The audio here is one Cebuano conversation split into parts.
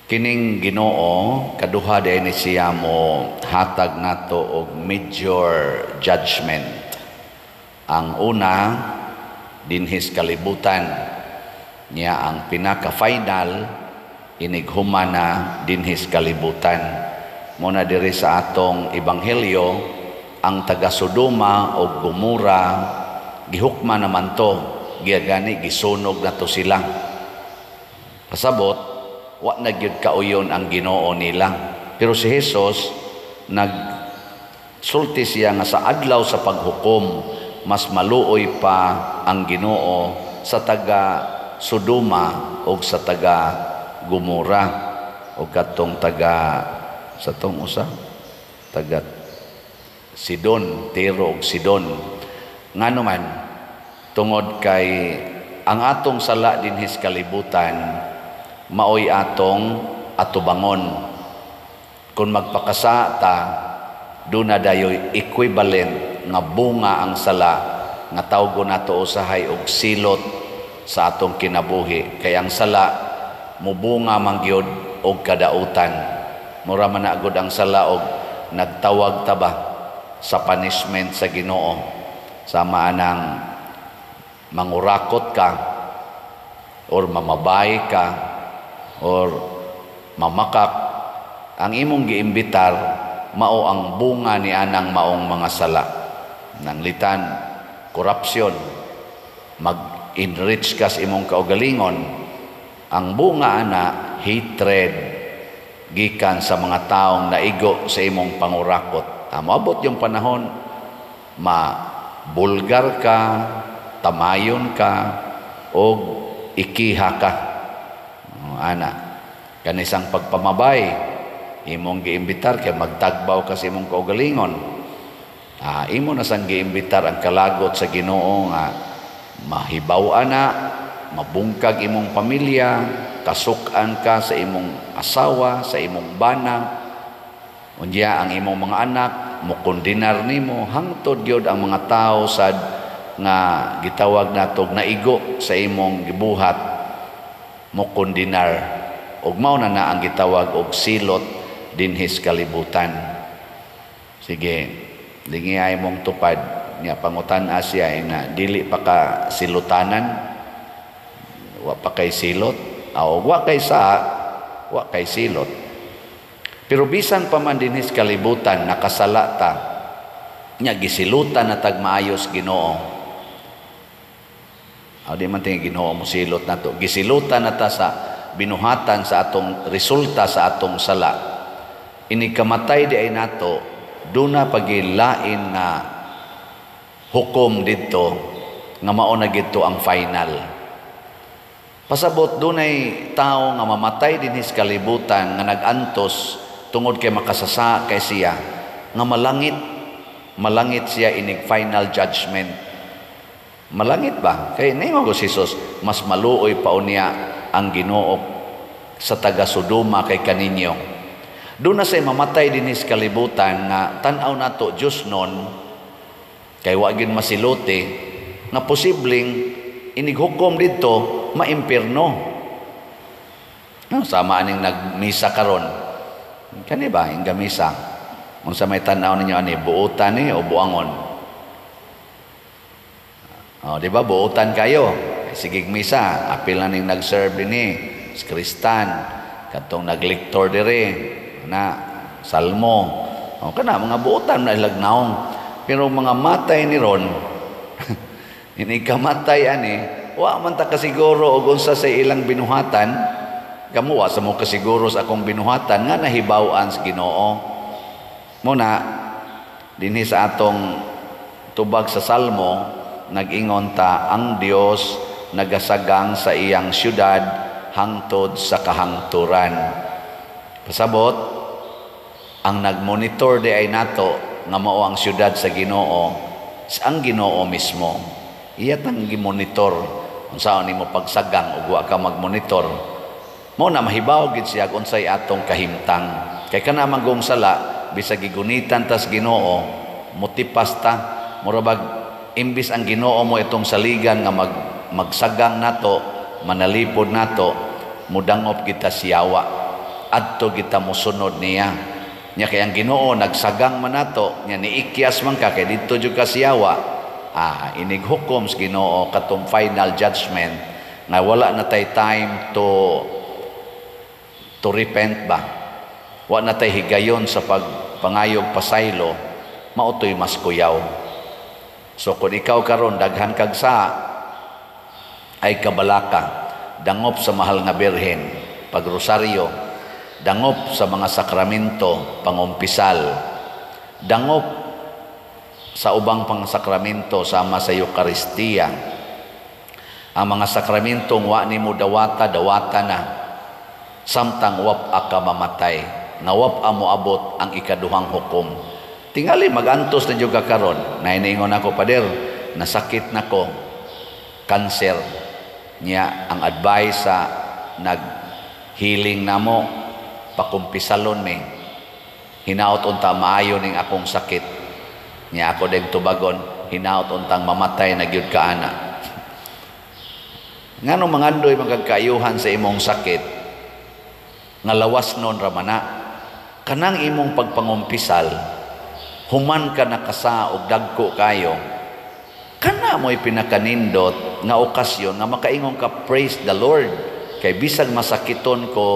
Kining Ginoo kaduha diay ni siya mo hatag nato og major judgment. Ang una dinhis kalibutan niya, ang pinaka-final inighumana dinhis kalibutan. Mo na diri sa atong ebanghelyo, ang taga Sodoma o Gomora gihukma naman to, gani gisunog na to sila. Pasabot wa na gyud kauyon ang Ginoo nila. Pero si Jesus nagsulti siya nga sa adlaw sa paghukom mas maluoy pa ang Ginoo sa taga Sodoma o sa taga Gomora o katong taga sa tong usa taga Sidon, Tiro ug Sidon. Ngano man? Tungod kay ang atong sala dinhis kalibutan maoy atong atubangon. Kung magpakasa ta, duna dayoy equivalent nga bunga ang sala nga tawgon nato usahay og silot sa atong kinabuhi. Kay ang sala mubunga man gyud og kadautan. Mura man na gud ang sala og nagtawag ta ba sa punishment sa Ginoo. Sama anang mangurakot ka or mamabay ka or mamakak, ang imong giimbitar mao ang bunga ni anang maong mga sala. Nanglitan korupsyon, mag-enrich ka sa imong kaugalingon, ang bunga ana hatred gikan sa mga taong naigo sa imong pangurakot. Moabot yung panahon ma bulgar ka, tamayon ka, og ikiha ka. Ana kanisang pagpamabay, imong giimbitar kay magtagbaw ka sa imong kaugalingon. Imo na sang giimbitar ang kalagot sa Ginoo nga mahibaw ana, mabungkag imong pamilya, kasuk-an ka sa imong asawa, sa imong bana. Unya ang imong mga anak mukondenar nimo, hangtod gyud ang mga tawo sad nga gitawag natog naigo sa imong gibuhat mukondenar, ug mao na na ang gitawag og silot dinhis kalibutan. Sige, lingiyay mong tupad niya, pangutan siya na dili pa ka silutanan, wa pa kay silot, o wa kay sa wa kay silot. Pero bisan pa man dinhis kalibutan nakasala ta nya gisilutan na tag maayos Ginoo. O di man tingi Ginoo mo silot nato, gisilutan na ta sa binuhatan sa atong resulta sa atong sala. Ini kamatay di ay nato, duna pagilain nga hukom didto nga mao na gidto ang final. Pasabot dunay tao nga mamatay dinhis kalibutan nga nag-antos tungod kay makasasa kay siya nga malangit, malangit siya inig final judgment. Malangit ba? Kay ningon ko si Jesus, mas maluoy pa unya ang Ginoo sa taga Sodoma kay kaninyo. Doon na say mamatay dinhis kalibutan nga tan-aw nato Diyos nun kay wa gyud masiluti nga posibleng inighukom didto maimpierno. No, sama aning nagmisa karon. Kani ba ing gamisa? Unsa may tan-aw ninyo ani, buotan ni o buangon? Oh, di ba buotan kayo? Sige misa, apil na ning nag-serve dinhi, si Kristan, katong naglektor diri, na Salmo. O kana mga buotan na ilag naong. Pero mga matay ni ron, ini kamatay ani, wa man ta kasiguro og unsa sa ilang binuhatan. Kamo wa sa mo kasiguro sa akong binuhatan nga nahibaw-an sa Ginoo. Muna dinhi sa atong tubag sa Salmo, nag-ingon ta ang Dios nagasagang sa iyang syudad hangtod sa kahangturan. Pasabot ang nagmonitor di ay nato nga mao ang syudad sa Ginoo, sa ang Ginoo mismo. Iya tang gimonitor unsaon nimo pagsagang ug wa ka magmonitor. Mao na mahibaw gid siya unsay atong kahimtang. Kay kana manggong sala bisag gigunitan tas Ginoo, motipas ta, mura bag imbis ang Ginoo mo itong saligan nga magsagang nato, manalipod nato, mudangop kita siyawa. Adto kita mosunod niya. Nya kay ang Ginoo nagsagang man nato, nya niikyas man ka kay didto jud ka siyawa. Inig hukom sa Ginoo katong final judgment nga wala na tay time to repent ba. Wa na tay higayon sa pagpangayog pasaylo, mao to'y mas kuyaw. So kung ikaw karon daghan kag sa ay kabalaka, dangop sa mahal nga Birhen, pagrosaryo, dangop sa mga sakramento, pangumpisal, dangop sa ubang pang sakramento sama sa Eukaristiya. Ang mga sakramentong wa nimo dawata, dawata na. Samtang wap ka mamatay, nga wap mo abot ang ikaduhang hukom. Tingali magantos na jud ka karon. Nainiingon ako, "Pader, nasakit na ko, cancer." Niya ang advice sa nag-healing namo, pakumpisalon mi. Hinaot unta maayo ning akong sakit. Niya ako din tubagon, "Hinaot untang mamatay na gyud ka ana." Ngano mangandoy magkakaayuhan sa imong sakit nga lawas nun ramana? Kanang imong pagpangumpisal, human ka nakasa og dagko kayo, kana mo'y pinakanindot nga okasyon nga makaingon ka, "Praise the Lord, kay bisag masakiton ko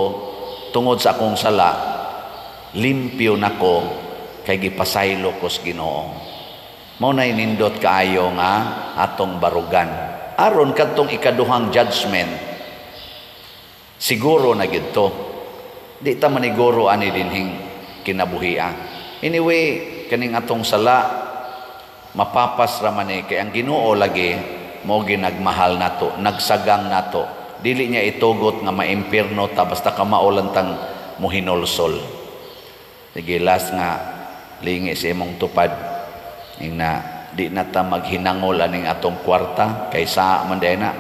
tungod sa akong sala, limpyo nako kay gipasaylo ko sa Ginoo." Mao na nindot kaayo nga atong barugan aron kadtong ikaduhang judgment, siguro na gyud to. Di ta maniguro ani dinhing kinabuhia. Anyway, kaning atong sala mapapas ra man eh, kay ang Ginoo lagi mo ginagmahal nato, nagsagang nato. Dili niya itugot nga maimpirno ta basta kamao lang tang muhinulsol. Sige, last nga lingi sa imong tupad ing na di na ta maghinangol aning atong kwarta kay sa man na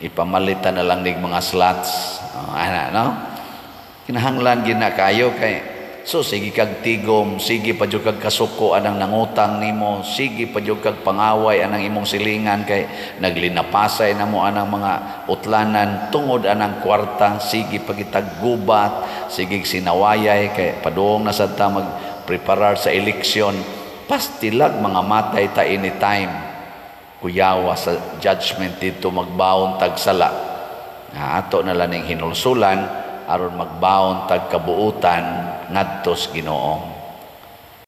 ipamalitan na lang nig mga slots. Oh, ana no, kinahanglan gid na kayo kay so sige kag tigom, sige pa jud kag kasuko anang nangutang nimo, sige pa jud kag pangaway anang imong silingan kay naglinapasay namo anang mga utlanan tungod anang kwarta, sige pa kitag gubat, sige sinawayay kay padung na sad ta magpreparar sa eleksyon. Pastilag mga matay ta anytime. Kuyawa sa judgment dito magbaon tag sala. Ato na lang ning hinulsulan aron magbaon tag kabuutan ngadto sa Ginoo.